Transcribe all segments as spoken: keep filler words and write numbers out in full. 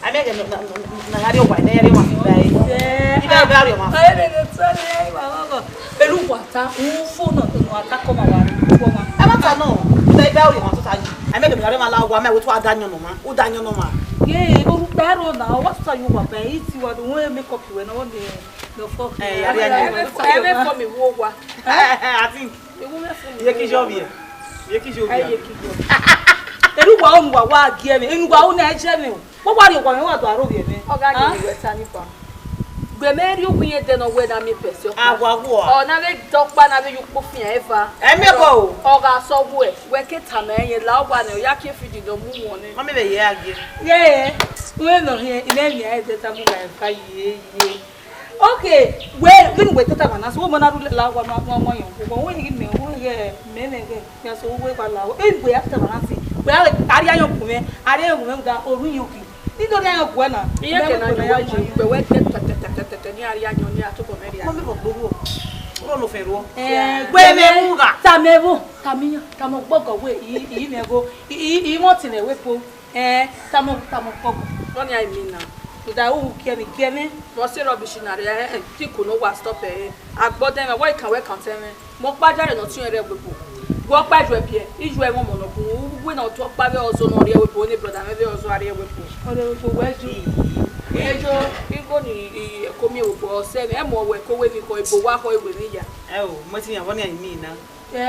Amẹ ghe na, na, na, na ya rrie owa, na ya rrie owa. Ibe, ibe a rrie owa. Elu wa ta, u fo nọ, nọ a ta kọ ma wa, u kọ ma. Ẹ ma ta nọ, ibe, ibe a rrie owa tota yi. Amẹ ghe na rrie owa la owa, mẹ wẹ tu a da yan nọ ma, u da yan nọ ma. Ye, o ru kpẹ ro na, wa sa yo wa ba, i ti wa do, wẹ make up wẹ na, wẹ me, no fuck. Eh, ya rrie yan. Ẹ me fo mi wo wa. Eh, eh, I think. Iye ki jọ viẹ. Iye ki jọ viẹ. Ẹ ye ki jọ. Elu wa unu wa wa gie mwẹ, enu wa unu ẹ jẹ mwẹ o. Wo wa rhie owa mwẹ, wa do aro vbiẹ mwẹ. Ọ gha gele wẹ ta ni ba. Gbe mẹ rhie uwu iye dẹ ne ọ wẹ na miẹn pẹsi ọkpa. A wa wua. Ọ na vbe dọkpa na vbe ye ukpo fian eva. Ẹ miẹn bọ o. Ọ gha sọ wẹ, wẹ ke tama ẹre la owa nẹ, ọ ya kie fidi ne ọ mu wọn nẹ. Ma mẹ vbe ye a gie. Ye, wẹ nọ hiẹn, imẹ miẹn ẹdẹ ta mu wa ẹfa ye ye. Okay, wẹ, vbene uwẹ tota ma na, so wẹ ma na rhie la owa ma, ma, ma yọn. Wẹ wẹ ghi mẹ, wẹ ghe mẹ nẹ ghe. Ya so wẹ wa la, e wẹ ya tota ma na si. Wẹ a, a rhie ayọn gun mwẹ, a rhie ayọn gun mwẹ da, oru yin oki. Ni do rhie ayọn gun na. Iye ke na yọ wẹ ji, gbe wẹ te te te te te te ni a rhie ayọn ni a tobọ mẹ rhie. Mo mi bọ gboruo. Ro no fe ruo. Eh, gbe mẹ mu gha. Ta mẹ vbo, ta mẹ yan, ta mẹ ogbọgọ wẹ, i, i mẹ vbo, i, i, i mọ tine wẹ po. Eh, ta mẹ, ta mẹ ogbọgọ. Wọ ni a mi na. Uda u kie mi, kie mi. Vbọ se rubbish na rre, eh, eh, ti ko no wa stop, eh. Agbọdẹ mwẹ, wẹ kan, wẹ kan tẹ mwẹ. Mẹ ọkpa dia rẹ ne ọ tiẹn rre ẹvbo ebo. Wẹ ọkpa ijuẹ biẹ, ijuẹ mwẹ ọmọ ne ọ bun, uwu ne ọ tu ọkpa vbe ọzọ ne ọ rrie ẹvbo ebo, ne brother mwẹ vbe ọzọ a rrie ẹvbo ebo. Ọ rrie ẹvbo ebo wẹ ju. Ejo, igho ni, i, ko miẹn ẹvbo ebo, ọ sẹ mwẹ, ẹ mọ wẹ ko wẹ emwi khọ, ebo wa khọ, ewẹ emwi ya. Ẹ o, mo ti yan vbọ nian imi na.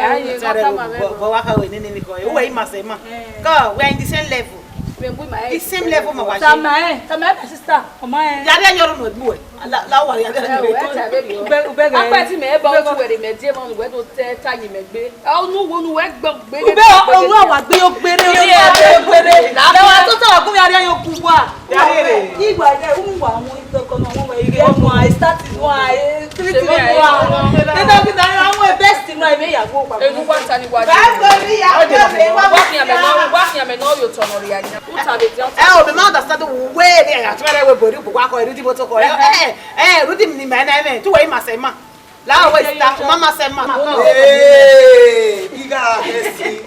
Aye, tare wa tama mwẹ bọ, no. Bọ wa kha wẹ nene emwi khọ, uwẹ i ma sẹ ma. Eh. Kọ, we are in the same level. Mẹ bu ma. The same level ma wa. Tama ẹ, tama ẹ, my sister, ọma ẹ. Ya rhie ayọn ro nu egbe uwẹ. La, la wa ya. Ẹ, wẹ ta vbe rio. Ube, ube gẹ. Akpa ti mẹ, ebe ọnu wẹ re mẹ die mọ, wẹ do te ta yi mẹ gbe. Unu wo nu wẹ gbọ gbe. Ube ọnu wa gbe yo gbere, yo gbere. La wa tota wa gun ya rhie ayọn ku wa. Ya rhie re. Igba ẹ, unu wa mu idọkọ na, wọn wẹ ige mu a, start nu a, three three nu a. Kida kida, wọn best nu a, ime ya go pa. Enu wa ta ni wa. Ba ko ri ya. Wa kian mẹ nọ, wa kian mẹ nọ yo tọnọ ria nia. Uta vbe dia. Ẹ o, me ma understand the way they are trying to worry about what call reading motor call. Eh, eh, reading ni mẹ na mẹ. Tu wẹ i ma sẹ ma. La wẹ sta, mama sẹ ma. Ee, igha kẹsi.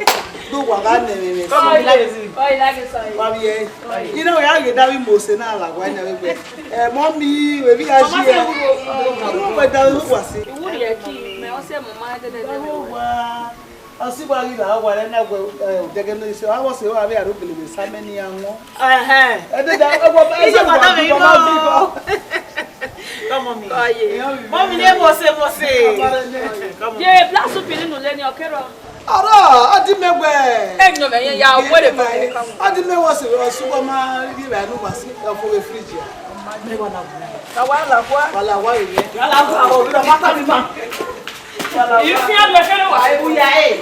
Du wa gha nẹ mẹ mẹ. Come on, lazy. Oi, like it, sorry. Wa vbiẹ. Ina wẹ a ghe da vbe Mose na la wa ina vbe. Eh, mummy, we bi a ji. Mama sẹ ẹ. Who? Who we da vbe wa si? Iwu ni ẹ ki, mẹ ọ sẹ mama dede. Wa. Asi wa ghi la wa rẹ na wẹ, eh, odẹgẹ ne ise, a wọ se wa vbe aro gele vbe sa mẹ ni a wọn. Ẹhẹn. Ẹ dede, ẹ wọ, ẹ Ije sa wa madam, du you wa ma know. Bi bọ. Come on, me. Oye. Mummy, ne Mose, Mose. Come on. Ye, black soup ni nu le ni ọkẹrọ. Ọrọ, a di mẹ wẹ. Ẹ yan mẹ yẹn ya, wẹ de ba. A di mẹ wọ se, wọ su wọ ma, ye ba nu wa si, ẹ fo we fridge ya. Mẹ wa la wa. Ka wa la wa. Wa la wa ye. Wa la wa, o, bi da ma ta mi ma. Ifi ẹlẹ kẹrẹ wa. Uya e.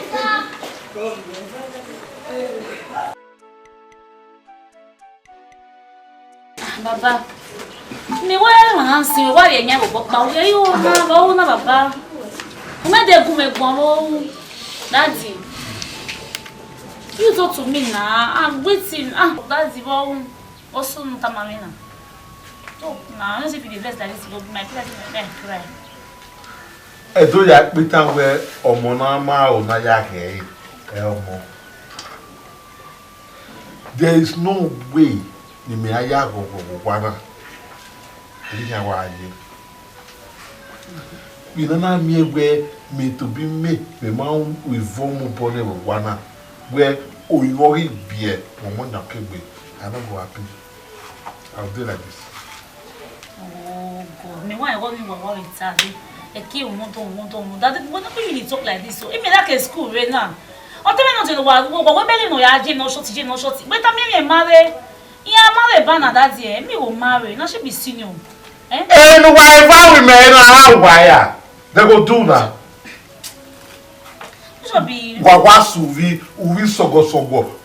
Baba, mi wẹ ma na sin, wa rhie yan vbe obọ kpa, u rhie yo na, vbe u na, baba. U mẹ de gu mwẹ gbọn vbe u, daddy. You talk to me now. I'm waiting. Ah, daddy, vbe u, o sunu tama mwẹ na. Talk now. I don't see if you dey vex like this, but my place, I cry. Ẹdo ya kpeta wẹ ọmọ na ma aro na ya hẹ ẹre, ẹ ọmọ. There is no way ne imẹ a ya ghọghọ vbe owa na. Erriọ iran wa ye. Vbe ne a na miẹn wẹ mẹ tobọ imẹ, mẹ ma ru evọ mu obọ nẹ vbe owa na, wẹ orinmwọ ghi gbiẹ, ọmọ yan kegbe, I no go happy. I will dey like this. Oh God, me why I want me what what it are. Eke umodo umodo umodo. That when you dey talk like this, so it mean like a school right now. O tell me nothing wa wa wa bele no ya je no short je no short. But I mean me marry. Yeah, marry bana that year. Me go marry. Now she be senior. Eh? Eh, no wa eva wi me na ha wa ya. They go do na. Should be. Wa wa su vi, uvi sogo sogo.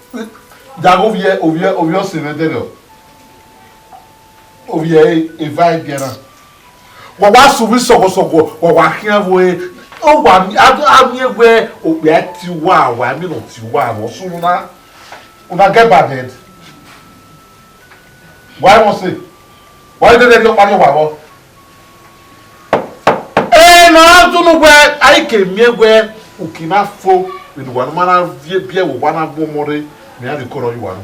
Jago vie, ovie, ovie ose ne dere. Ovie eva ebiana. Wa wa su vbe sọgọsọgọ, wa wa khian vbe ore. Ọ wa mi, a, a miẹn wẹ okpia ti uwa, wa miẹn ne ọ ti uwa vbe ọsunu na. Una get bad head. Wa i wan say? Wa i dede rhie ọkpa rhie owa vbọ? Ẹ, ne ọ ra dunu wẹ, a i ke miẹn wẹ uki na fo, vbene uwa ne ma na viẹ biẹ vbe owa na gu ọmọ rre, mẹ iran rhie iko rrọọ ye uwa ru.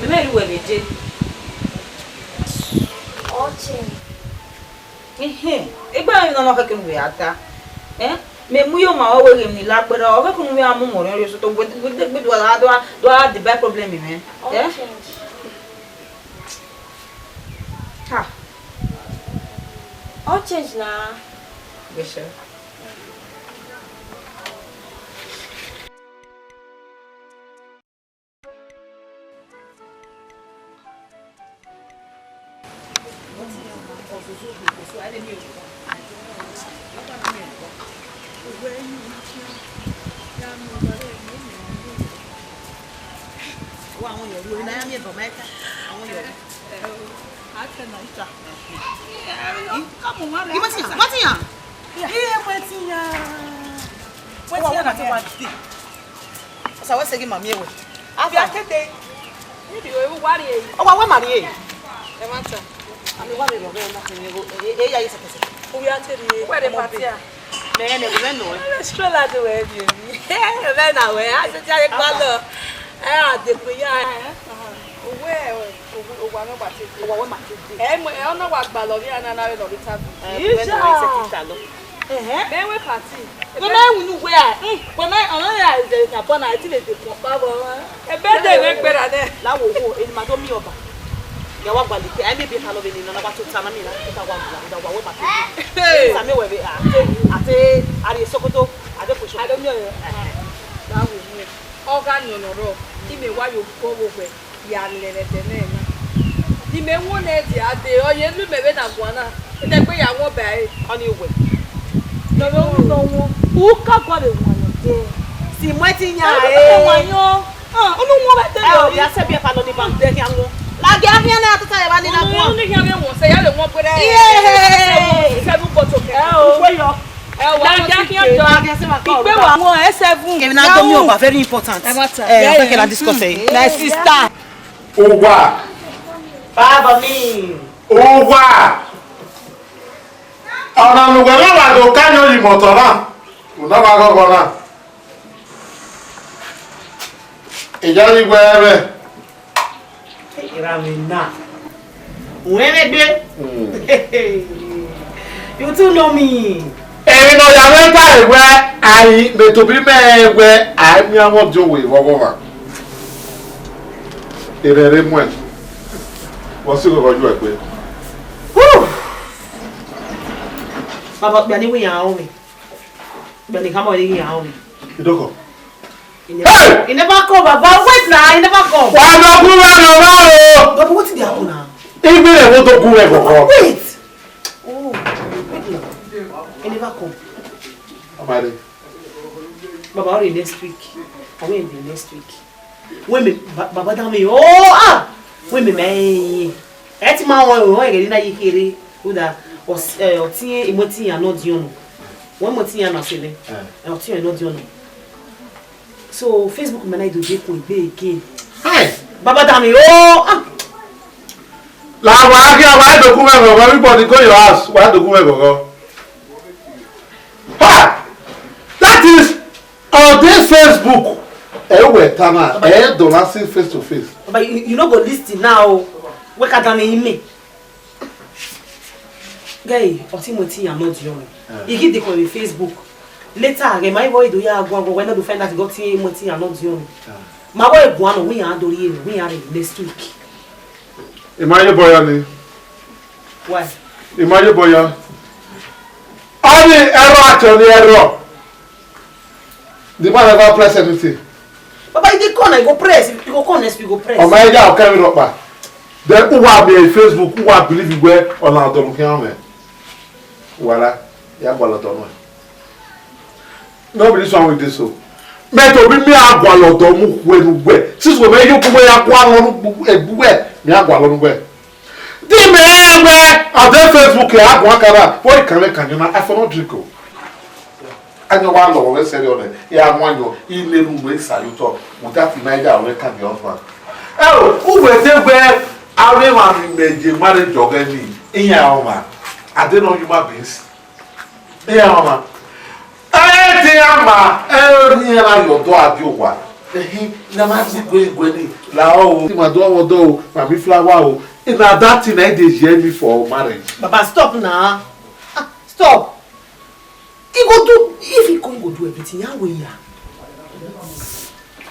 Mẹ mẹ rhie uwẹ vbe je. Ọ change. Ehe, egbe emwi nọ nọ khẹke ne u vbe a ta. Eh? Mẹ mu iyo ma wẹ ghe emwi ni la kpẹrẹ, ọ khẹke ne u vbe a mu mẹ orhiọn rhie sotọ, wẹ gbe do a do a do a divide problem mwẹ. Ọ Eh? Change. Ha. Ọ change na. Yes, sir. Come on, Mari. Wetin yan? Wetin yan? Iye, wetin yan? Wetin yan na te wa dey? Osa, wẹ sẹ ghi ma miẹn wẹ. Abi akete. Níbi ìwé wíwá rèé. Ọ wa wẹ ma rèé. Ẹ má ta. Ami wa rèé lọ bẹ́ẹ̀ náà, ẹ, ẹ, ẹ, ya yẹ sẹkẹsẹ. Uwe a te rèé. Where the party a? Mẹ ne, mẹ nọ. Ẹ stroll out wẹ bi mi. Ẹ mẹ na wẹ, a se ti a ye gba lọ. Ẹ a de pe ya. Uwe, uwe, uwe a mẹ gba te. Uwe a wẹ ma te. Ẹ mọ, ẹ ọ na wa gba lọ vbe a na na vbe lọ vbe ta bi. Ẹ, mẹ nọ, ẹ sẹ ti ta lọ. Ẹhẹn. Mẹ wẹ party. Wẹ ma winu wẹ a. Wẹ ma, ọmọ ya is a born, I think they dey confirm. Ebe de ne gbera nẹ. La wo wo, eni ma do mi ọba. Ya wa gba leke, ai maybe ka lọ vbe ni na wa tota na mi na, ka wa gba, da wa wẹ ma. Hey. Sa mi wẹ vbe, a te, a te, a rrie Sokoto, a te push. A do mi ọyọ. Da wo mu. Ọ gha yan ọnọ rrọọ, imẹ wa yo obọ vbe owẹ, ya lele ẹdẹ nẹ na. Imẹ wọnẹ dia dee, ọ ye lu imẹ vbene a guan na, ne ẹgbẹ ya wọn ba ẹre. Ọnii wẹ. Nọ vbe ru nọ wọn, u ka gualọ ewanniẹn dee. Si mu ẹtin yan. Ẹ, ẹ, wanniẹn. Ah, unu wọn vbe te. Ẹ, ọ ya sẹ biẹ kha nọ ni ba mu dẹ khian wọn. Ladian khian na tota ye vba ni na guan. Unu khian vbe wọn, sẹ ya vbe wọn gberra. Iye. Seven bottle kẹ. Ẹ o. Uwe yọ. Ẹ wa. Ladian khian jọ. Ladian sẹ ma kọ. Ikpe wa wọn ẹ seven. Kevin na do mi ọba, very important. Ẹ wa ta. Ẹ, yeah, fẹ kẹ na discuss ẹ. My sister. Uwa. Baba mi. Uwa. Ọna ne uwẹ na wa do ka yan oyi mọtọ na, u na wa ghọghọ na. Eya ghi wẹ ẹvbẹ. Erha mwẹ na. Uwẹ mwẹ gbe. Hmm. You too know me. Emwi ne ọ ya mwẹ ta wẹ, ai, mẹ tobọ mẹ wẹ, ai miẹn amwẹ ọdiọn wẹ vbe ọghọmwa. Erhẹrẹ muẹn, vbe ọ sẹ ghọghọ ye uẹ gbe. Woo! Baba, okpia ni wẹ iran rọnmwẹ. Okpia ni khama ọre iran rọnmwẹ. Idọkọ. He never, hey! He never come, Baba. Wait now, he never come. Wa dọkun mwẹ ghọghọ o. Baba, wetin dey happen now? Igbele wo dọkun mwẹ ghọghọ? Wait. Oh, wait now. He never come. Amade. Baba, ọ rrie next week. Ọ wẹ rrie next week. Wẹ mẹ, ba-, Baba da mwẹ, oh, ah! Wẹ mẹ, mẹ, ẹ ti ma wọn, wọn ẹghẹ na yi kherhe, rhunmwuda, ọ s-, ẹ, ọ tie, imọtiẹn iran ne ọdiọn nọ. Wọn imọtiẹn iran na sẹ nẹ. Eh. Ẹ, ọ tie nọ ọdiọn nọ. So, Facebook mẹ na i do je kun egbe again. Hey! Baba da mwẹ, oh, ah! La wa ghi a wa dogun mwẹ ghọghọ, everybody go your house, wa dogun mwẹ ghọghọ. Ha! That is, on this Facebook, ẹ wẹ ta na, ẹ dọ na see face to face. But you, you no go listen now. We ka da me ime. Guy, ọ tie imọtiẹn iran ne ọdiọn nọ. Eh. I ghi dekun vbe Facebook. Later, ghe ma i vbe do ya guan guan, wẹ na do find out ghe ọ tie imọtiẹn iran ne ọdiọn nọ. Eh. Ma wẹ guan nọ, wẹ iran do rhie, wẹ iran rhie next week. I ma ye obọ ya ni. Why? I ma ye obọ ya. Ọni ẹrọ atẹ ọni ẹrọ. The man never press anything. Baba, you dey call, I go press. You go call next week, you go press. Ọ ma ya, ọ kẹ vbe rọkpa. Then, u wa miẹn Facebook, u wa believe wẹ ọna ọdọ mu khian mwẹ. Wala, ya gualọ ọdọ mwẹ. No be this one we dey so. Mẹ tobọ mẹ a gualọ ọdọ mu khuẹ ne uwẹ. Since wẹ mẹ yo gu wẹ ya gualọ ne uwẹ, mẹ a gualọ ne uwẹ. Di mẹ wẹ, ọ de Facebook ya guan kara, boy, can we, can you not? I for not drink o. Anya wa lọ wẹ sẹrriọ nẹ, ya mu ayọn, I ne ru wẹ sa ye otọ, without Niger wẹ can the husband. Ẹ o, uwẹ te wẹ, avbe emwa ni mẹ ye marriage ọghẹ ni, iran ọmwa, are they not human beings? Iran ọmwa. Ẹ te iran ma, ẹ ne iran na ye ọdọ a di owa. Ehin, na ma ti gue gue ni, la o. Ti ma do ọmwa ọdọ o, ma mi flower o. Na that thing na e dey ye me for marriage. Baba, stop na. Ah, stop. He go do, if he come, he go do everything. How will ya?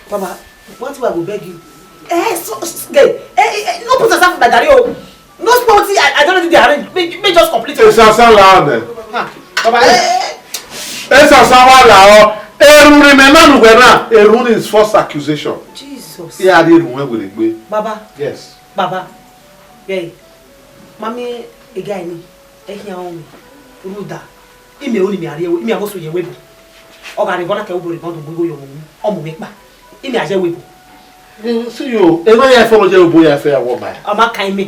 Baba, one thing I go beg you. Eh, so, so, eh, eh, eh, no put yourself in my garri o. No spoil wetin I, I don already dey arrange. Make, make just complete. Ẹ sasa la nẹ. Ha, Baba, eh, eh, eh. Ẹ sasa wa la o. Erhunmwu mẹ na nu wẹ na. Erhunmwu is false accusation. Jesus. Iran rhie erhunmwu wẹ gbe. Baba. Yes. Baba. Hey. Mami, a guy ni. Ẹ khian rọnmwẹ, rhunmwuda, imẹ ru ne imẹ a rrie ẹvbo, imẹ a vbe sẹ oya ẹvbo ebo. Ọ gha rre ẹvbo na ke ẹvbo ebo rre ẹbọ do gbe igho ye ọmọ unu, ọ mu mwẹ kpa, imẹ a ye ẹvbo ebo. Mm, see you, emwa ya fẹ ne ọ ye ẹvbo ebo ya fẹ ya wọ ma. Ọ ma kan imẹ.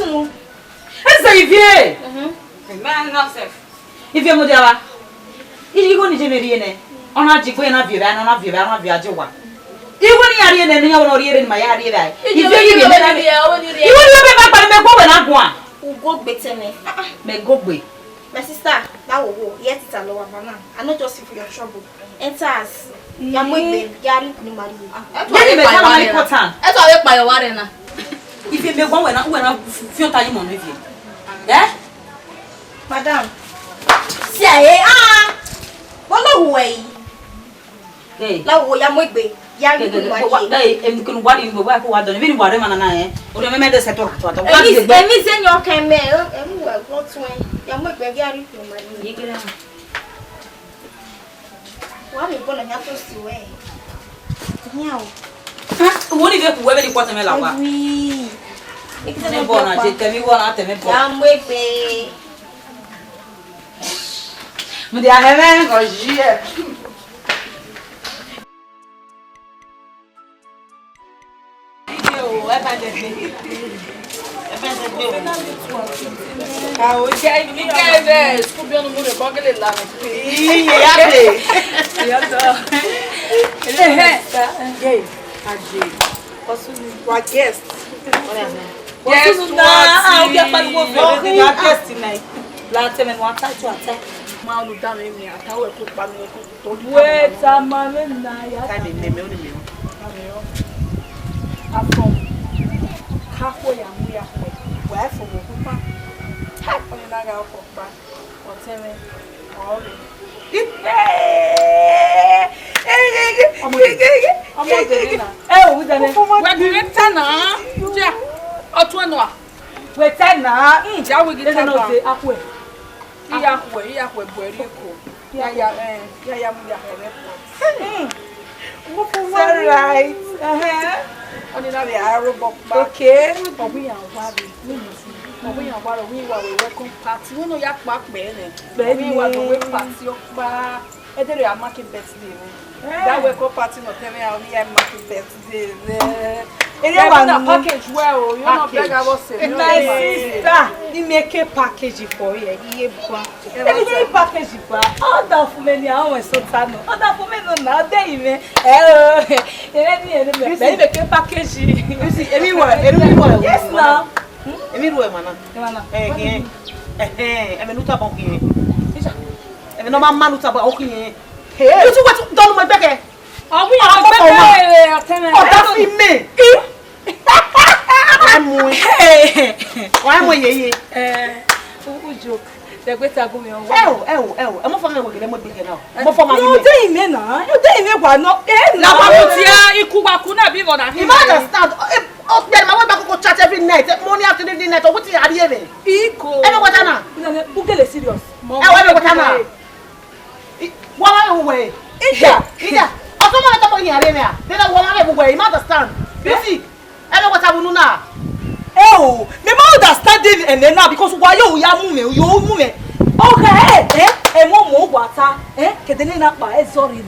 sunu. Eze ivie. Mhm. Ivie mudia wa. Igho ni je mẹ rhie nẹ. Ọ na je igbe na viọ evba, ọ na viọ evba, ọ na viọ aje owa. Igho ni ya rhie nẹ, ne iran wẹ ne ọ rhie rre ne ima ya rhie evba. Ivie ni mẹ rhie. Igho ni mẹ ba gba mẹ gbe wẹ na guan. Ugo gbe tẹ mẹ. Mẹ go gbe. My sister, that will go. Yet it allow banana. I no just see for your trouble. Enter us. Ya mu egbe, ya ri ni mari. Yẹ ni mẹ ta ma ni important. Ẹ tọ wẹ kpa yọ wa rẹ na. Ife mẹ gba wẹ na, wẹ na fi ọta yi mọ ne vie. Eh? Madam. Si a e ah. Bolo huwe yi. Hey. La wo ya mu egbe. Ya ri ni mari. Hey, em kun wa ri ni wa ko wa do. Ni wa re mana na eh. O de me me de se to to. Emi emi se nyo kan me. Emi wa go to. Ya mu egbe ya ri ni mari. Ye gere. Wa mi gbọna ya to si wẹ. Yan o. Wo ni ve ku wẹ vbe ni kpọtẹ mẹ la wa. Wi. Ekitẹ ne bọ na je tẹ mi wọ na tẹ mi bọ. Ya mu egbe. Mo de ahẹ mẹ. Ọ yi ẹ. Wa guest. Guest, ah, ah, obi akpariwo fẹ, obi a guest na. La tẹ mẹ nu ata tu ata. Ma unu da mẹ mi ata wẹ ko kpa mi ko. Wẹ tama mwẹ na ya. Time mẹ mẹ oni mẹ. Afọ. Ka khuẹ ya mu ya khuẹ. Wa fo mo kpa. Ha, oni na ga ọkọ kpa. Ọtẹn mwẹ. Ọmọ dede na. Ẹ o, dede. Wa bi mẹ ta na. Ja. Ọtun ẹnu a. Wẹ ta na. Mm, ja wigi ta na. Dede na o de akhuẹ. Iya khuẹ, iya khuẹ bu ẹre eko. Iya, iya, eh, iya, iya, mu iya khuẹ vbe pot. Mm. It's alright. Uh-huh. Oni na vbe aro bọ kpa. Okay. Ọghe iran wa vbe, ọghe iran wa rọ, ọghe iran wa vbe welcome party. Wẹ ne ọ ya kpa kpẹ nẹ. Ọghe iran wa do we party ọkpa. Ẹdẹrẹ a mark birthday mwẹ. Eh. That welcome party nọ tẹ mwẹ a, ọghe iran mark birthday mwẹ. Ere wa na package well o, you know, beg, I was saying. My sister, he make a package for you. Iye bua. Ere ye package bua. Order for me ni awon so ta no. Order for me no na, de ime. Eh, oh. Ere ni, ere me. He make a package. You see, everywhere, everywhere. Yes, now. Emi ru ẹmwa na. Emwa na. Eh, eh. Eh, eh, ẹmwẹ ne u tama ọ khian. Ẹmwẹ ne ọ ma ma ne u tama ọ khian. Hey. You too wet, dọnu mẹ gbẹkẹ. Ọ wẹ ya gbẹkẹ, ọtẹn mwẹ. Ọda fi mẹ. Wa mu. Wa mu yeye. Eh, u, u joke. Ẹgbẹta gu mwẹ ọgua. Ẹ o, ẹ o, ẹ o. Ẹ mọ fọ mwẹ wegele mo gbẹkẹ na. Mo fọ ma. No, de ime na. No, de ime wa no. Eh, na. Na wa mo ti a iku wa ku na bi vọ na. You no understand. Okpia ma we ba koko chat every night, morning, afternoon, evening, night, or wetin a ri eme? Iko. Eme wata na. Una ne, u gele serious. Ẹ wẹ eme wata na. Wa ma we. Ija. Ija. Ọtọ ma ta mo yan re me a. Then wa ma we, you ma understand. You see? Eme wata bu nu na. Ẹ o, me ma understand ene na because wa yo ya mu me, yo mu me. Okay, eh, eh, ẹ mo mo wa ta, eh, kede ne na pa, eh, sorry.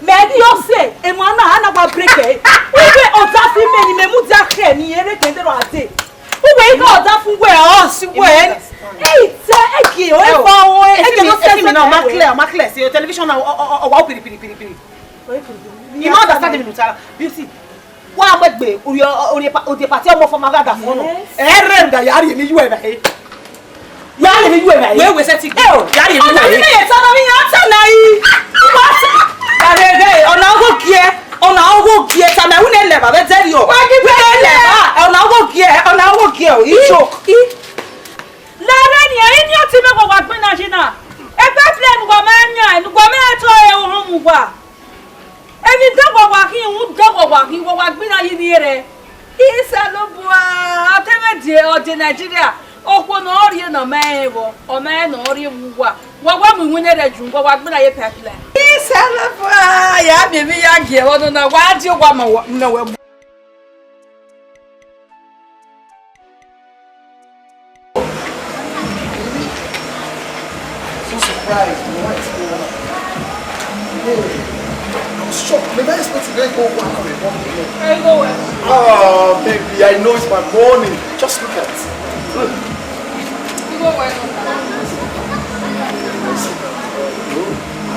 Mẹ ghi ọ sẹ, emwa na, a na wa break ẹ. Uwẹ ọda fi mẹ ni mẹ mudia khẹ ni ere kẹdẹ rọ ade. Uwẹ igho ọda fu wẹ ọ si wẹ. Ẹ i tẹ, ẹ gie, ọ eva ọ, ẹ gie no sẹ mi na, ma clear, ma clear, si television na, ọ, ọ, ọ, ọ, wa piri, piri, piri, piri. You no understand me, Nutara. Beauty. Wa mu egbe, uri, uri, uri party ọmọ fọmọ gha da fun nọ. Yes. Ẹ rẹ da ya ri mi yu ẹ na he. Ya ri mi yu ẹ na he. Wẹ wẹ sẹ ti gbe. Ẹ o, ya ri mi yu ẹ na he. Ọna mi ye ta na mi ya ta na yi. Wa ta. Kare ghe, ọna ọgho gie, ọna ọgho gie, ta mẹ wẹ ne lẹ ba vbe dẹ ri o. Wa gi wẹ ne lẹ ba, ọna ọgho gie, ọna ọgho gie o. I joke. I. La rẹ ni, ẹre ni ọtẹn mwẹ wa wa gbinna yi na. Ebe plan wa ma yan, wa ma to e ohun mu wa. Emwi dọgba wa khin, uhunmwu dọgba wa khin, wa wa gbinna yi vbiẹ rẹ. Isalobua, ọtẹn mwẹ die, ọ die Nigeria, okhuo ne ọ rhie ne ọ ma rẹn vbọ, ọ ma rẹn ne ọ rhie vbe uwa. Wa wa mu iwinna rẹ ju, wa wa gbinna ye pipeline. Isalobua, ya miẹn emwi ya gie vbọ nọ na, wa die owa ma wa, mẹ wẹ. So surprised, you know, what's going on? Hey, I was shocked. Never expected to go work on a company. Very good. Ah, baby, I know it's my morning. Just look at it. Good. You go well.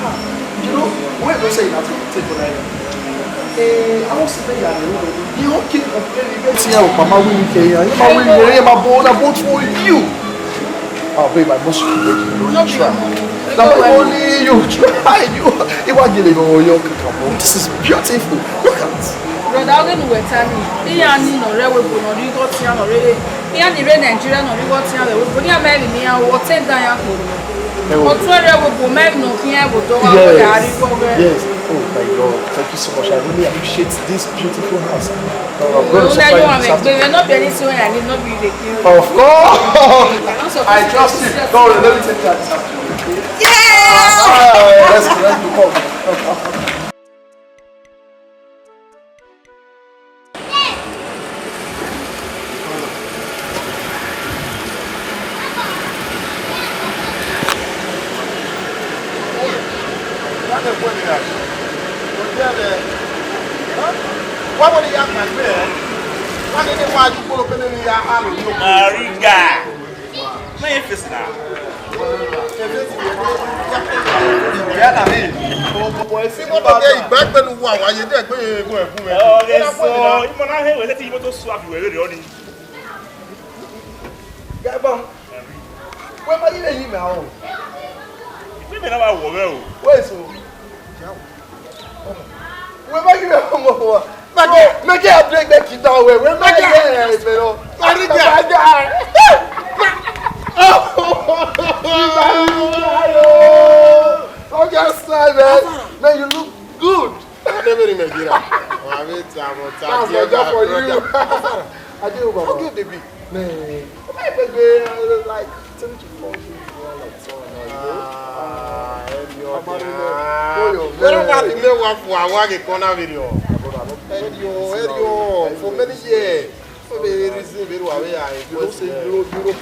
Ah, you know, when you say that, you take what I, eh, I was sitting there, you know, you don't keep complaining. Ti ya o, mama win ke ya. Ye ma win, ye ma bo na vote for you. Oh, babe, I must be ready. You know, try. Now, only you try. You, you want to go your, this is beautiful. Look at. Brother, oge ne uwẹ ta ni, iran ni ne ọ rre ẹvbo ebo ne ọ rre igho tian ne ọ rre, iran ni rre Nigeria ne ọ rre igho tian vbe ẹvbo ebo, ne iran ma emwi ne iran ru, ọ te dan iran kporo. Ọ tuẹn rre ẹvbo ebo, ma emwi ne ọ khian ẹvbo do gha, ọ ya rre igho vbe. Yes. Oh my God, thank you so much. I really appreciate this beautiful house. Oh, I'm going to surprise you this afternoon. Una you are my baby, not very soon, I need not be the king. Of course. I trust you. Don't worry, let me take care of this afternoon. Yeah! All right, let's, let's go. Ariga. Na ye face na. Ìgbà ẹgbẹ́ nu wà wáyé dẹ́ gbé egun ẹ̀kú rẹ̀. Ọ̀rẹ́ sọ, ìmọ̀ náà hẹ́wẹ̀ lẹ́tí ìmọ̀ tó sọ àbíwẹ̀ rẹ̀ rẹ̀ ọ́ ni. Gẹ́gbọ́n, wẹ́n bá yílẹ̀ yìí mẹ́ àwọn. Ìpínlẹ̀ náà wà wọ̀ rẹ̀ o. Wẹ́ẹ̀ sọ. Wẹ ma ghi vbe ọmọ wa. Make, make a break the kid down well. Wẹ ma ghi vbe ọmọ. Mariga. Mariga. Okay, style, man. Man, you look good. I never in Nigeria. That's my job for you. I do, Baba. How good they be? Man, my baby, like, tell me to call you. Ah, Elio. Where you are? Where you are? Where you are? For many years. For many reasons, very well. You know, say Europe, Europe.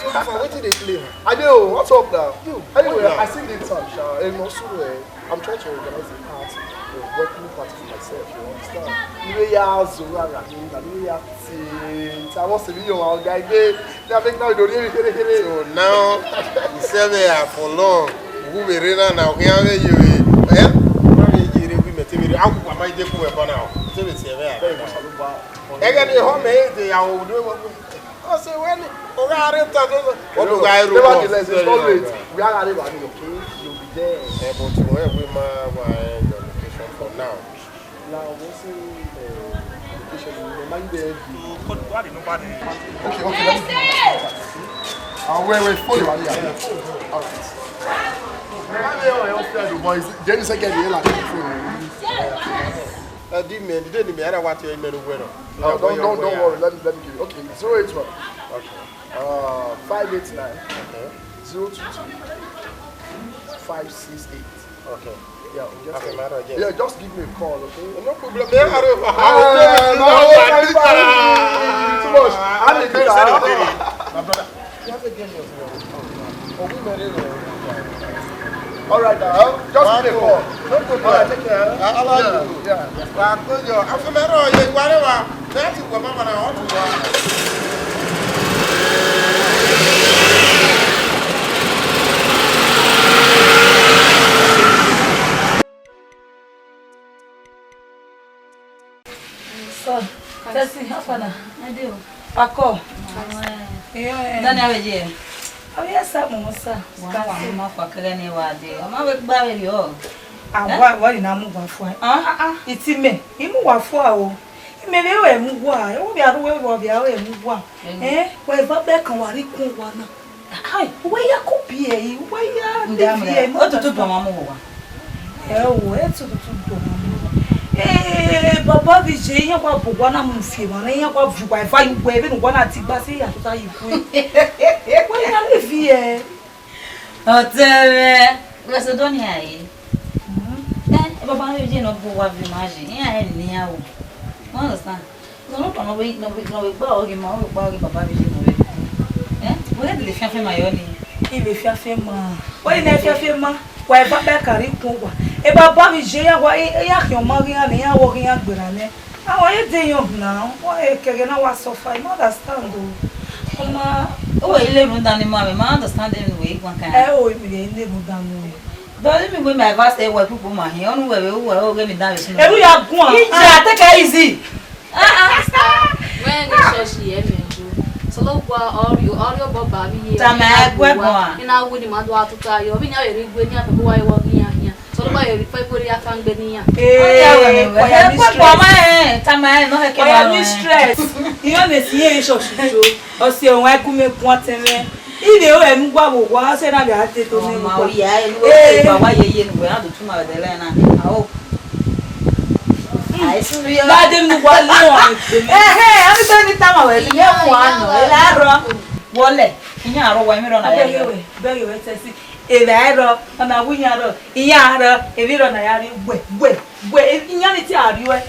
So, how far? Wetin dey play, man? I dey o, what's up now? Yo, anyway, I still dey town, sha. Eh, no, so, eh, I'm trying to organize a party, a welcoming party for myself, you understand? Iwe ya zo ra ra ni, na iwe ya ti, ti awon se mi yo wa ga gbe. Na fake now, you don't hear me, kere, kere. So now, you say me are for long. Who we re na na, we are you, eh? Why you dey we me, tell me, how we might dey come now? Tell me, say, where? Very much, I don't buy. Ẹgẹ ne ehọ mẹ te ya wo do wo. Ọ sẹ wẹ ni, ọ gha rre ta to. Ọ do gha ru. Nevertheless, it's not late. We are arriving, okay? You'll be there. Eh, but you have we ma wa, eh, your location for now. Now, we'll see, uh, location. You know, mind the. Okay, okay, let me. Ah, wait, wait, follow me. All right. Why they all upstairs, the boys? They just get here like phone. Uh, the man, the day the man, I want to email the winner. Oh, don't, don't, don't worry. Let me, let me give you. Okay, zero eight one. Okay. Uh, five eight nine. Okay. Zero two two. Five six eight. Okay. Yeah, just, okay, man, I get it. Yeah, just give me a call, okay? No problem. Yeah, I don't. Ah, no, no, no, no, too much. I need to. My brother. All right, now, just give me a call. No problem. All right, take care. I, I love you. Yeah. Wa ko yo, afumero ye ware wa. That is what mama na want to wa. Sir, Tessie, how far na? I do. Pakọ. Awa. Iyo, eh. Dani, how are you? How are you, sir? Mo, sir. Wa, wa, ma fa kẹrẹ ni wa de. Ọ ma vbe gba vbe rriọ. Ah, eh? Wa, wa, ina mu wa fua. Ah? Ah, ah. Iti mẹ, I mu wa fua o. Imẹ vbe ru ẹmwẹ uwa, ọ vbe ru ẹmwẹ uwa, ọ vbe ru ẹmwẹ uwa. Mm. Eh, wa eva bẹkan wa rhie ikun uwa na. Hai, uwa ya ko biẹ, uwa ya. Nda levi mẹ, ẹ, otutu dọn ọmwa mu uwa. Ẹ o, ẹ tututu dọn ọmwa mu uwa. Eh, baba vbe iye, iran wa bu uwa na mu fi emwa na, iran wa viọ uwa eva ye uwa, vbene uwa na digba sẹ, iran tota ye ikue. Uwa ya levi ẹ. Ọtẹn mwẹ, Macedonia re. Mhm. Eh, baba vbe iye ne ọ bu uwa viọ ima ye, iran rẹn ne iran ru. You understand? Nọ, nọ, nọ, nọ, nọ, nọ, gba ọghe ima, ọ gba ọghe baba vbe iye nọ vbe. Eh? Wẹ ghẹ dede fianfian ma yọ ni. I vbe fianfian ma. Wẹ i na fianfian ma. Wa eva bẹkan rhie ikun uwa. E baba vbe iye ya wa, e, e ya khian ọma ghi iran ne iran wọ ghi iran gberra nẹ. Awa ye de yọn na, wa ekẹghẹ na wa suffer, I no understand o. Ọma, wẹ i le rhunmwuda ne ima mwẹ, ma understand ẹmwẹ ne uwẹ i guan kan. Ẹ o, emi vbe i le rhunmwuda ne uwẹ. But emi wẹ ma advice ẹre wẹ kpukpu ma hin, ọnii uwẹ vbe uwẹ ọghe emwi dan vbe sunu. Eru ya guan. Ija, take it easy. Ah, ah. Wẹ ghe church ye mẹ jo. Osanobua ọ rhie, ọ rhie obọ ba vbe iye. Tama ẹguẹ guan. I na wu ni ma do a tuta yọ. Vbe iran vbe rre igue ne iran fẹko wa ye wọ ghi iran khian. Osanobua vbe rre fẹko rhie akan gbe ne iran. Ee, ọ ya wẹ, wẹ, wẹ, wẹ, wẹ, wẹ, wẹ, tama ẹ, nọ hẹ kẹ. Ọya, mistress. Iran vbe si iran church jo. Ọ si ẹmwẹ ẹgu mẹ guan tẹn mwẹ. I vbe ru ẹmwẹ uwa vbe owa, ọ sẹ na vbe a te do ne. Ọma, oya, enu, eh, ba wa ye ye nu wẹ, a do tuma vbe ẹdẹlẹ na. Ao. Ai, sunu yo. Ba de nu wa lọ, ai, egbe mẹ. Ehe, a bi tọ ni tama wẹ, ni ẹ mu a nọ, ẹ la rọ. Wọlẹ, iyan arọ wa, emwi rọ na ya. Bẹghe wẹ, bẹghe wẹ, Tessie. Evba ẹrọ, ọ na wu iyan rọ, iyan rọ, emwi rọ na ya rri wẹ, wẹ. Wẹ, iyan ni te a rri uẹ.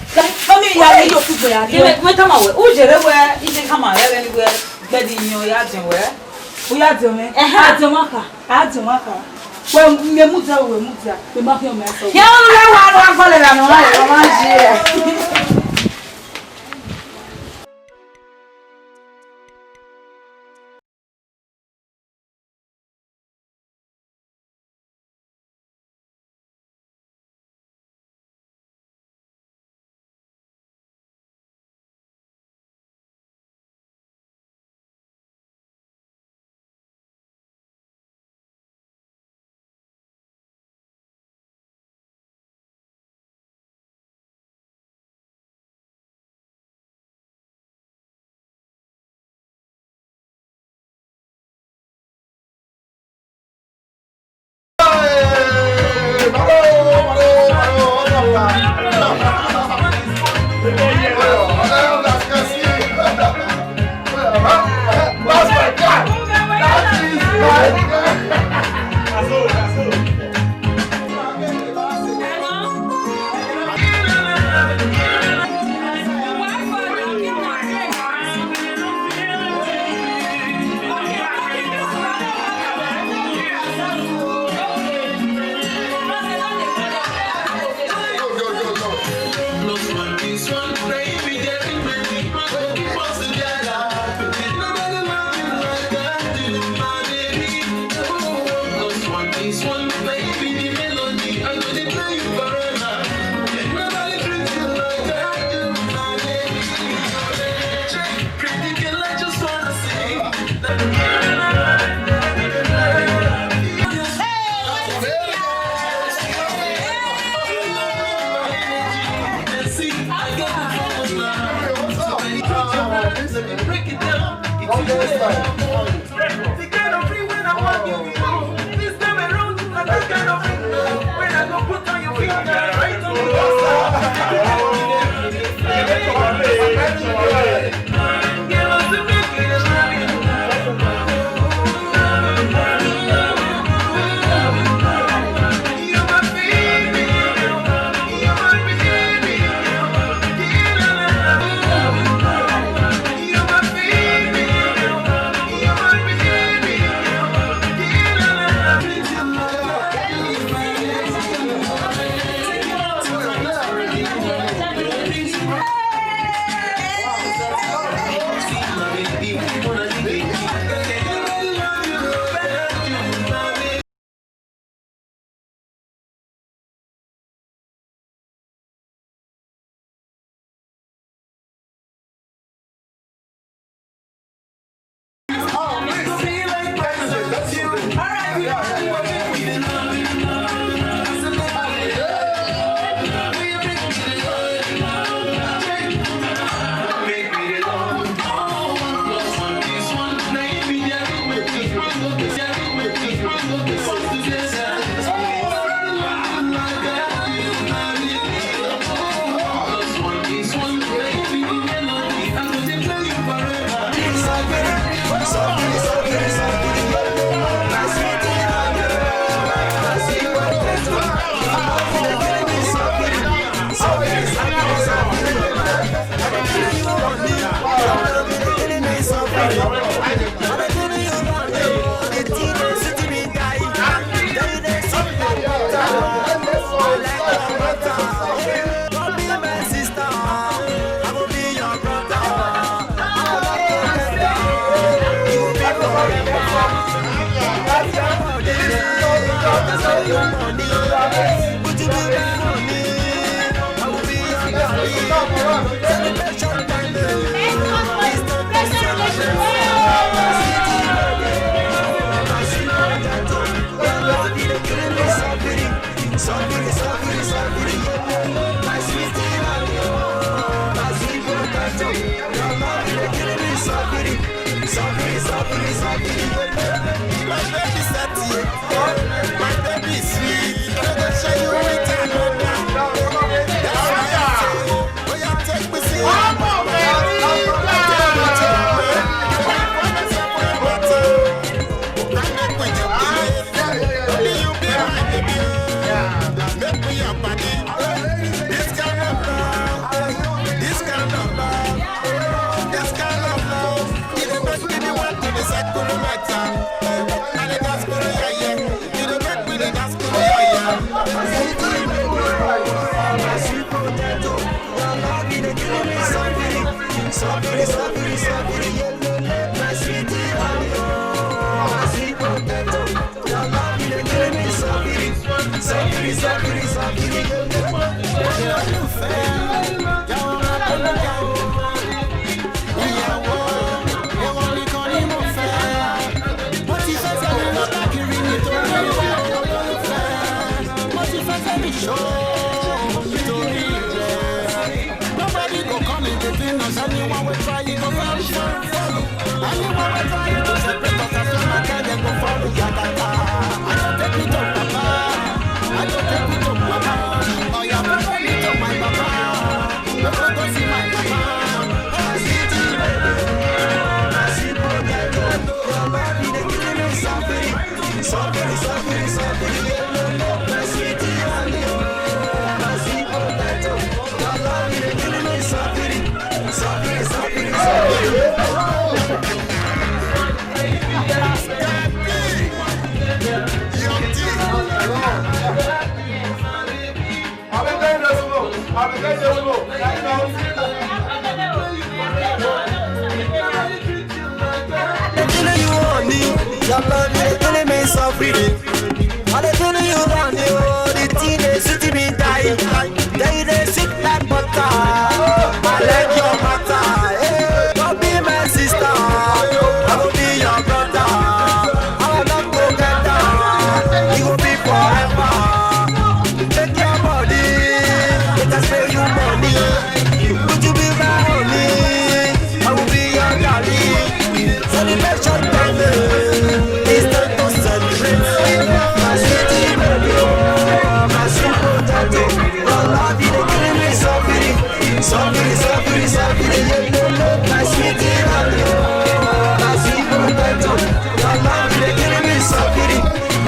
Mami, ya rri yo kugbe a rri uẹ. Wẹ tama wẹ, u yere wẹ, I je khama rẹ vbene wẹ, gbẹdẹ iyan ya dẹn wẹ. U ya dẹn mwẹ? Ẹhẹn. A dẹn ọmwa kha, a dẹn ọmwa kha. Wẹ, mẹ mudia, wẹ mudia, mẹ ma khian ọmwa ẹsọ. Khian ọmwa ẹsọ, wa rua gọlẹ ra nọ, wa rua ma je. That's my guy. That is my guy. Nobody go come in between us. Anyone we try, it go fall, fall, fall. Anyone we try to separate us, as soon as dem go fall, yakata. I don't take it up, Papa. I don't take it up, Papa. Oh, yeah, Papa, you took my Papa. They killing you, honey. Your love, they killing me softly. All they killing you, honey. Oh, the thing they sweet me die. They, they sweet like butter. I like your matter. Hey, come be my sister. I will be your brother. Our love together, it will be forever. Take your body, let us pay you money. Would you be my honey? I will be your darling. Celebration time, it's time to celebrate. My sweetie baby, oh, my sweet potato. Your love, it dey kill me softly, softly, softly, softly. Yeah, yeah, yeah. My sweetie honey, oh, my sweet potato. Your love, it dey kill me softly,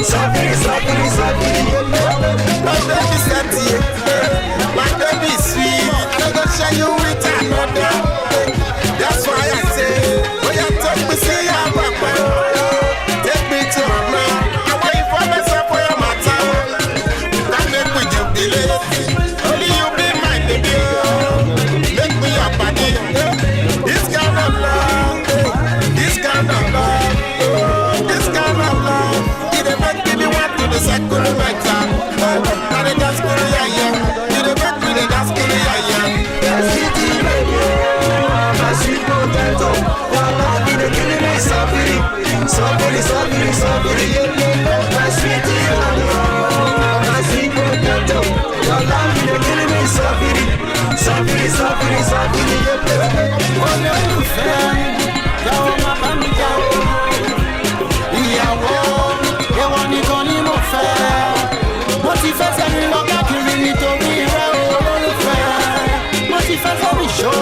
softly, softly, softly. Yeah, yeah, yeah. My baby Santi, yeah. My baby sweet. I no go share you with another. That's why I say, oh yeah, take me see your papa. Take me to mama. I want you for myself for your matter. That make we jubilate. Only you be my baby, oh. Make me your body. This kind of love, this kind of love, this kind of love. It dey make me want to the second night, ah. I dey dance to the, yeah, yeah. It dey make me dey dance to the, yeah, yeah. Sweetie baby, oh, my sweet potato. Your love, it dey kill me softly, softly, softly, softly. Yeah, yeah, yeah. My sweetie, oh, my sweet potato. Your love, it dey kill me softly, softly, softly, softly. Yeah, yeah, yeah. Olólùfẹ́, jọ̀wọ́ má bá mi jà o. Ìyàwó, ìwọ nìkan ni mo fẹ́. Mo ti fẹsẹ̀ mi lọ káàkiri nítorí rẹ o, olólùfẹ́. Mo ti fẹsẹ̀ mi ṣó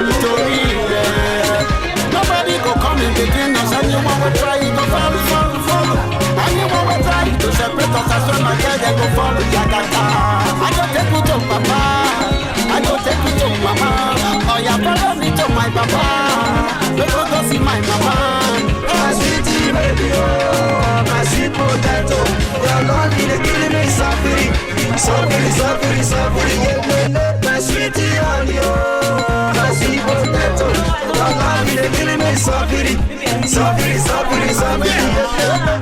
nítorí rẹ. Nobody go come in between us. Anyone we try, he go fall, fall, fall. Anyone we try to separate us, I swear my girl, they go fall yakata. I go take you to papa. I go take you to mama. Oh yeah, follow me to my papa. We go go see my mama. My sweetie baby, oh, my sweet potato. Your love, it dey kill me softly, softly, softly, softly. Yeah, yeah, yeah. My sweetie honey, oh, my sweet potato. Your love, it dey kill me softly, softly, softly, softly. Yeah, yeah.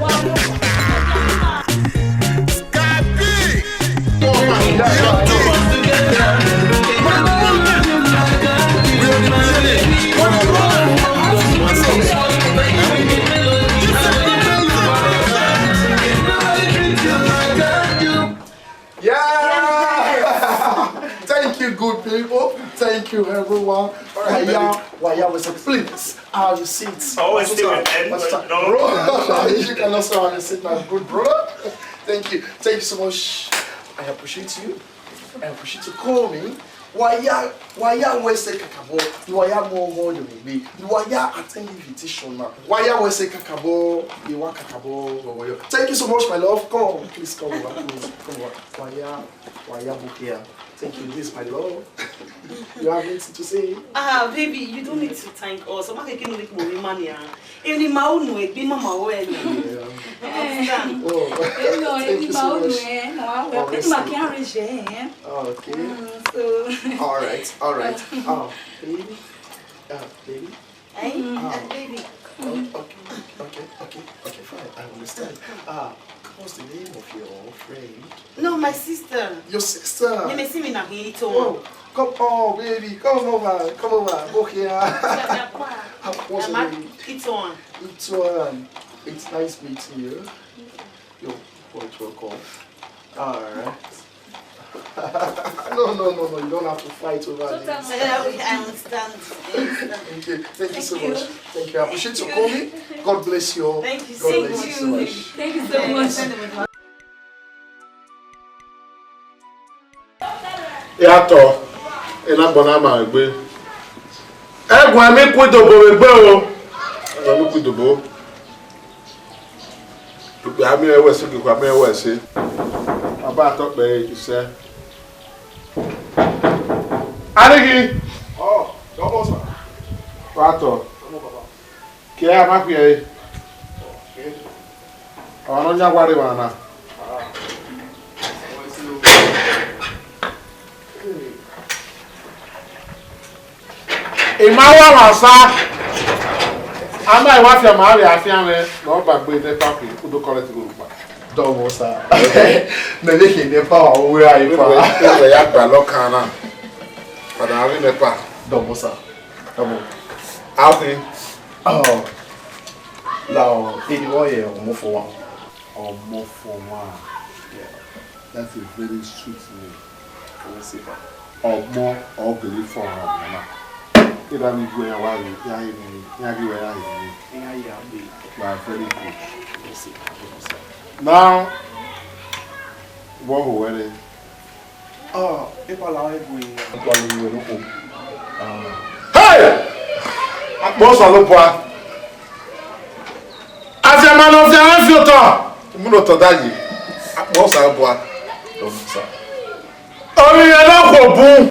Sky P. Yeah! Thank you, good people. Thank you, everyone. All right, Waya, baby. Waya was a please. Have your seats. Always stay with them. Bro, you can also have your seat, my good brother. Thank you. Thank you so much. I appreciate you. I appreciate you calling me. Waya, Waya, we say kakabo. Waya mo mo de me. Waya attend invitation now. Waya, we say kakabo. You want kakabo? Thank you so much, my love. Come, please come over. Please come over. Waya, Waya, book here. Thank you. This is my love. You have anything to say? Ah, baby, you don't need to thank us. I'm not going to make money, money. Ah. Any maunu egbe mama we ni. Understand? Oh, thank you so much. Eni maunu, eh, ma wa, eni ma ki arrange, eh. Okay. Mm, so. All right, all right. Oh, baby. Uh, baby. Eh? Ah, baby. Oh, okay, okay, okay, okay, fine. I understand. Ah, what's the name of your friend? No, my sister. Your sister? Name is Mina Hito. Oh, come, oh, baby, come over, come over, go here. What's your name? Itoan. Itoan. It's nice meeting you. You're quite welcome. All right. No, no, no, no. You don't have to fight over this. Eh, I understand. I understand. Okay, thank you so much. Thank you. I appreciate you coming. God bless you all. Thank you. God bless you so much. Thank you so much. Iratọ, ena gbọna ma egbe. Ẹguẹn mi ku idobo vbe egbe o. Ẹguẹn mi ku idobo. Ukpia miẹn ẹvbo ẹse, ukpia miẹn ẹvbo ẹse. Baba atọ kpẹre isẹ. Arighi. Oh, double, sir. Wa tọ. Double, Baba. Ke a ma khuiẹ ẹre. Okay. Ọmwa ne ọ yan wa rre emwa na. Ah. I ma wa mwa sa, a ma wa fian ma vbe afian mwẹ, ne ọ ba gbe NEPA khin, u do collect igho rhọkpa. Dọmọ sa. Mẹ vbe khin NEPA wa, u wẹ a NEPA. Wẹ ya gba lọ kan na. Padà a vbe NEPA. Dọmọ sa. Dọmọ. A khin. Oh. La o, eni wọ ye ọmọ fo wa. Ọmọ fo wa. Yeah. That's a very sweet name. Ọmọ ọgẹlẹ fọ ọmọ na. Eva mi gu ẹyan wa re, ya he nene, ya ghi wẹ ya he nene. Iran ya be. You are very good. Yes, sir. Now, what ho were? Ah, epa la egbe. Epa la egbe no ko. Hey! Akpọ Osanobua. Afiama ne ọ fian fi otọ, mu ne otọ da ye. Akpọ Osanobua. Ọmọ sa. Orin rẹ na khuo bun.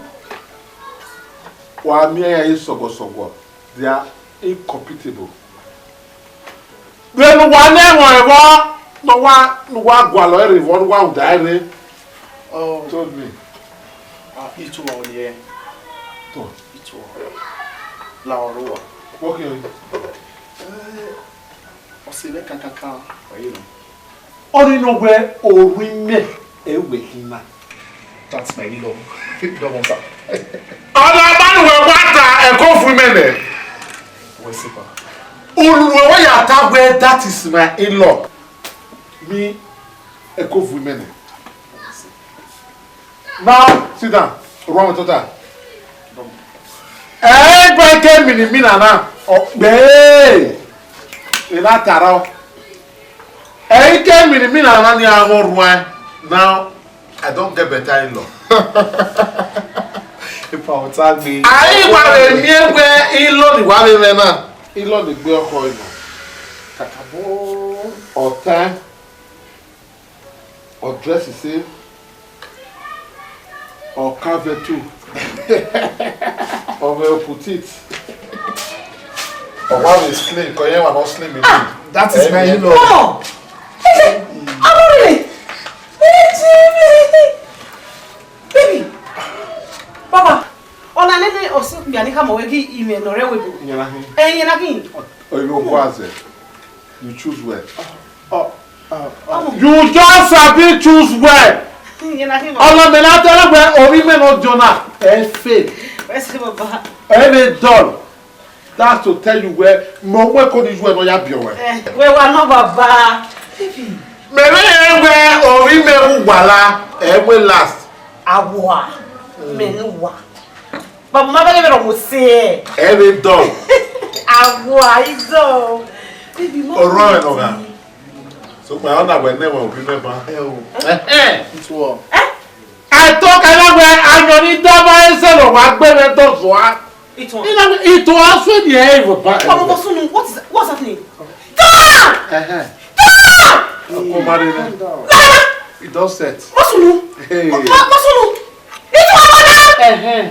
Wa miẹn iran ye sọguọsọguọ, they are incompatible. Vbene uwa ne ẹmwẹ ẹvbo ne uwa, ne uwa gualọ ẹre vbọ, ne uwa uda ẹre. Oh. Told me. Ah, itu wa ọni ẹ. Tọ. Itu wa. La ọrọ wa. Okay. Eh, ọ sẹ vbe kankankan, ọ ye nọ. Ọni nọ wẹ orinmẹ ẹwẹ hin na. That's my in-law. Don't want that. Ọna ma nu wẹ wa ta ẹko fun imẹ nẹ. Wẹ sẹ pa. Unu wẹ ya ta wẹ that is my in-law. Mi ẹko fun imẹ nẹ. Now, sit down. Run with tota. Ẹgbẹe ke minimina na, ọ kpẹẹ. Ena tarọ. Ẹi ke minimina na ni a vwọ ruẹn. Now, I don't get better in-law. Ipa ọta gbe. Ai wa vbe miẹn wẹ in-law ni wa vbe mwẹ na. In-law ni gbe ọkọ ina. Kakabọ. Ọta. Ọ dress same, ọ carve too, ọ vbe opposite, ọ wa vbe slim, kọ yẹ wa nọ slim in. That is my in-law. Come on. Hey, I'm not really. Baby. Baba, ọna nene ọse okpia ni khama wẹ ghi imẹ ne ọ rre ẹvbo ebo. Iran na khin. Eh, iran na khin. Oyo gua zẹ. You choose well. Oh, oh, oh. You just sabi choose well. Iran na khin. Ọna mẹ na tẹrẹ wẹ ovbi mẹ nọ jọ na. Ẹ fail. Wẹ sẹ baba. Ẹ vbe dull. That's to tell you wẹ mẹ ọmọ ẹko ni ju ẹ nọ ya biẹ wẹ. Eh, wẹ wa nọ baba. Mẹ vbe rẹn wẹ ovbi mẹ wu wala, ẹ wẹ last. Awa, mẹ ne uwa. Baba, ma bẹghe vberriọ mu sẹ. Ẹ vbe dọ. Awa, I dọ. Baby, ma. Ọrọ ẹ nọ gha. So, ma ọ na wẹ ne wẹ ovbi mẹ ba. Ẹ o. Ẹ, ẹ. Ituọ. Ẹ? I talk, I like where I don't need that man, say, no, I gbẹ mẹ dọ zua. Ituọ. Ituọ, I swear the air will back. Baba, Bosunu, what is, what's happening? Come on! Ẹhẹn. Come on! Ọkọ ma rere. Lala! It don set. Bosunu! Hey. Bosunu! Ituọ, Bosunu! Ẹhẹn.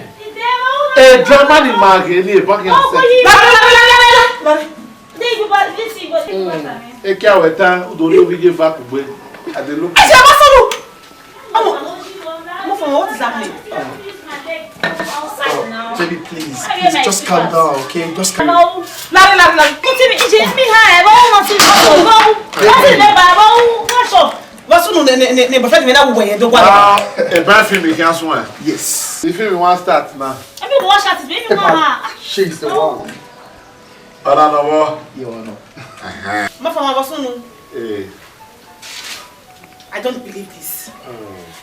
E drama ni ma ghe ni e ba ghe set. Lala, lala, lala, lala, lala. Eke a wẹ ta, u do rhie ovbi ye va kugbe. I dey look. Ẹ ṣe Bosunu! Ọmọ, ọmọ fọmọ, what is happening? Baby, please, please, just calm down, okay? Just calm. Lari, lari, lari. Kò tí mi, ìṣe mi ha ẹ̀ bọ́ wọn ti bọ́ wọn bọ́ wọn ti lè bá bọ́ wọn wọ́n sọ. Wọ́n sùn nù ní ní ní bọ́fẹ́ mi náà wù wẹ̀yẹ̀ dọ́gba lọ. Ah, ẹ bá fi mi kí a sún ẹ. Yes. If you want start now. Ẹ bí wọ́n ṣàtìsí, bí wọ́n ha. She is the one. Ọ̀dà nọ̀wọ́. Yẹ wọn nọ. Má fọwọ́n bọ́ sùn nù. Eh. I don't believe this.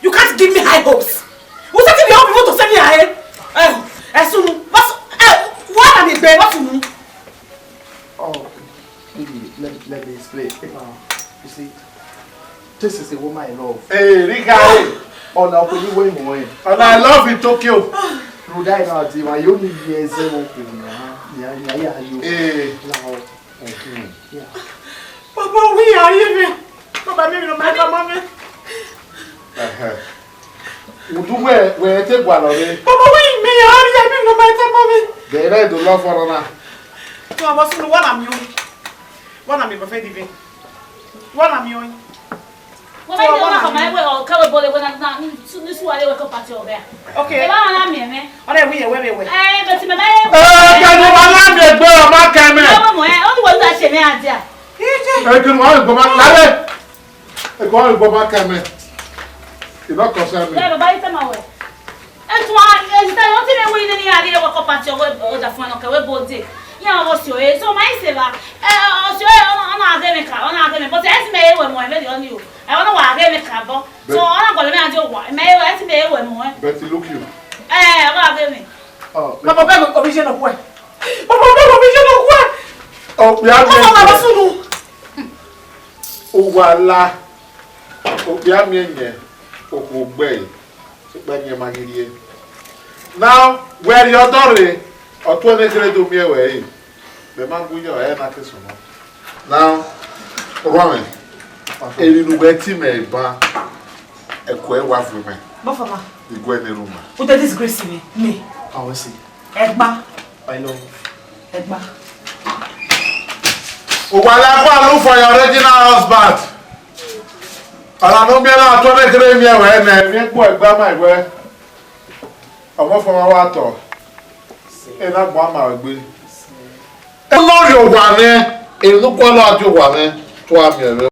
You can't give me high hopes. Who said you want people to send me ahead? Eh, ẹ sunu. What's, eh, what am I doing? What's sunu? Oh, baby, let, let me explain. Uh, you see, this is the woman I love. Hey, Rika, hey. Ọna ọkọ yìí wọ ìmọ̀ ẹ̀. Ọna I love in Tokyo. Rhoda ina ti wa yo ni yẹ ẹsẹ wọn kò ní ya ya ya yo. Ee. Now, ẹhìn. Yeah. Baba, we are here. Baba, mi no ma ta mami. Ẹhẹn. Udu wẹ wẹ te gua lọ re. Baba, we me are here, mi no ma ta mami. Bẹrẹ do lọ fọrọ na. Baba, sunu wa na mi o. Wa na mi baba divi. Wa na mi o. Wọ́n bá yẹ wọ́n kọ̀ máa wẹ̀ ọ̀ kẹ́wẹ́ bọ́lẹ̀ wẹ̀ náà ní sùwárẹ̀ wẹ̀ kọ́ pàtì ọ̀gá. Okay. Ẹ bá wọn lámì ẹ̀mẹ́. Ọ̀rẹ́ wí yẹ̀wẹ́ wẹ̀ wẹ̀. Ẹ bẹ̀ tì mẹ́ báyẹ̀. Ẹ kẹ́ni wọn lámì ẹgbẹ́ ọmọ kẹmẹ. Ẹ wọ́n mọ̀ ẹ́, ó ní wọ́n ló ṣe mí àdíà. Ẹ kẹ́ni wọn lè gbọ́ máa lálẹ́. Ẹ kọ́ lè gbọ́ máa kẹmẹ. Ìbá kọ sẹ́mi. Ẹ bàbá yìí tẹ́ máa wẹ̀. Ẹtun a, ẹtun ta, ọtí mi wí ní adé wẹ kọ pati ọwọ ọjà fún ẹnọ kẹwẹ bó dé. Yẹn ọwọ sí ọyẹ, so máa ń ṣe bá. Ẹ, ọsí ọyẹ, ọ̀nà, ọ̀nà àgẹ́mi kà, ọ̀nà àgẹ́mi, but ẹ sì mẹ ewé mọ̀ ẹ mẹ́rin ọ̀nì o. Ẹ, ọ̀nà wà àgẹ́mi kà bọ́. So, ọ̀nà gbọ̀dọ̀ mi àti òwà, ẹ mẹ ewé, ẹ sì mẹ ewé mọ̀ ẹ. Betty, look you. Ẹ, ọ̀nà àgẹ́mi. Oh, Bàbá bẹ́ẹ̀ mi kò fi ṣe nà kú ẹ̀. Bàbá bẹ́ẹ̀ kò fi ṣe nà kú ẹ̀. Oh, we have Ọmọ bàbá sunu. Uwala, okpia miẹn yẹn, okhuo gbe ẹre, ekpa ẹyẹn ma ghi rrie. Now, wẹ rrie ọdọ rre, ọ tuẹ ne kherhe do miẹn wẹ re, mẹ ma gu yọ, ẹ na ke sunu. Now, Orhuanmwẹ, emwi ne uwẹ ti mẹ ban, ẹko ẹre wa vuẹ mẹ. Bọfọma. I guẹ ne erhunmwu. U te disgrace me. Me. I will see. Ẹgba. I know. Ẹgba. Uwala, go and look for your original husband. Ọna ne u miẹn na tuẹ ne kherhe miẹn wẹ nẹ, miẹn kpo ẹgba ma wẹ. Ọmọ fọmọ wa tọ. Ena gbọn ma egbe. Eno rhie owa mwẹ, enu gualọ a die owa mwẹ, tua miẹn vbe.